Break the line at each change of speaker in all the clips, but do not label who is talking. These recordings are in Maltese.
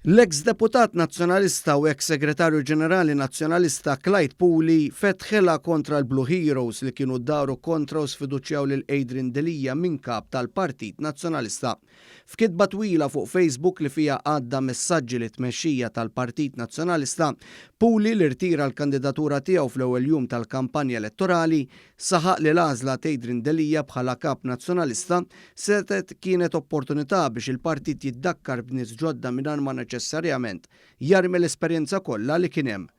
L-eks deputat Nazzjonalista u eks Segretarju Ġenerali Nazzjonalista Clyde Puli fetħilha kontra l-Blue Heroes li kienu daru kontra u sfiduċjaw lil Adrian Delia minn kap tal-Partit Nazzjonalista. F'kitba twila fuq Facebook li fiha għadda messaġġi lit-tmexxija tal-Partit Nazzjonalista, Puli li rtira l-kandidatura tiegħu fl-ewwel jum tal-kampanja elettorali Saħaq li l-għażla t'Adrian Delia bħala Kap Nazzjonalista setgħet kienet opportunità biex il-partit jiddakkar b'nies ġodda mingħajr ma neċessarjament jarmi l-esperjenza kollha li kien hemm.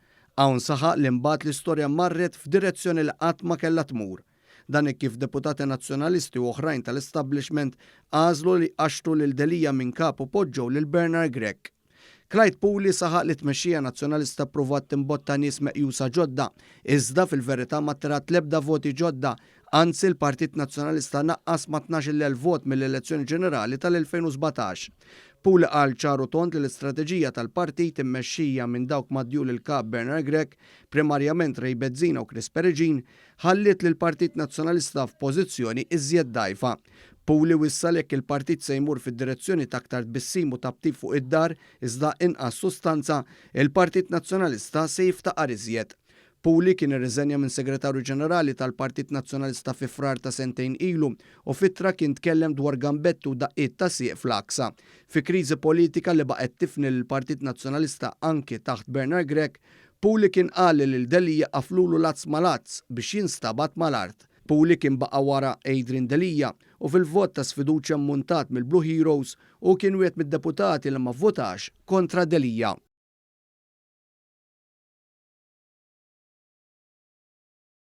Hawn saħaq li mbagħad l-istorja marret f'direzzjoni li qatt ma kellha tmur. Dan hekk kif deputati Nazzjonalisti u oħrajn tal-establishment għażlu li jqaxxtu lil Delia minn Kap u poġġew lil Bernard Grech. Clyde Puli saħaq li t-tmexxija Nazzjonalista ppruvat timbotta nies meqjusa ġodda, iżda fil-verità ma attirat l-ebda voti ġodda, anzi l-Partit Nazzjonalista naqqas ma' 12,000 vot mill-elezzjoni ġenerali tal-2017. Puli qal ċar u tond li l-istrateġija tal-partit immexxija minn dawk mad-djul il-Kap Bernard Grech, primarjament Ray Bezzina u Chris Peregin, ħalliet lill-Partit Nazzjonalista f'pożizzjoni iżjed dgħajfa. Puli wissa li jekk il-partit se jmur fid-direzzjoni ta' aktar tbissim u taptip fuq id-dar iżda inqas sustanza, il-Partit Nazzjonalista se jiftaqar iżjed. Puli kien irriżenja minn Segretarju Ġenerali tal-Partit Nazzjonalista fi Frar ta' sentejn ilu u f'ittra kien tkellem dwar gambetti u daqqiet ta' sieq fl-għaksa. Fi kriżi politika li baqgħet tifni lill-Partit Nazzjonalista anki taħt Bernard Grech, Puli kien qal li lil Delia qaflulu lazz ma' lazz biex jinstabat mal-art. Puli kien baqa' wara Adrian Delia u fil-vot ta' sfiduċja mmuntat mill-Blue Heroes hu kien wieħed mid-deputati li ma vvutax kontra Delia.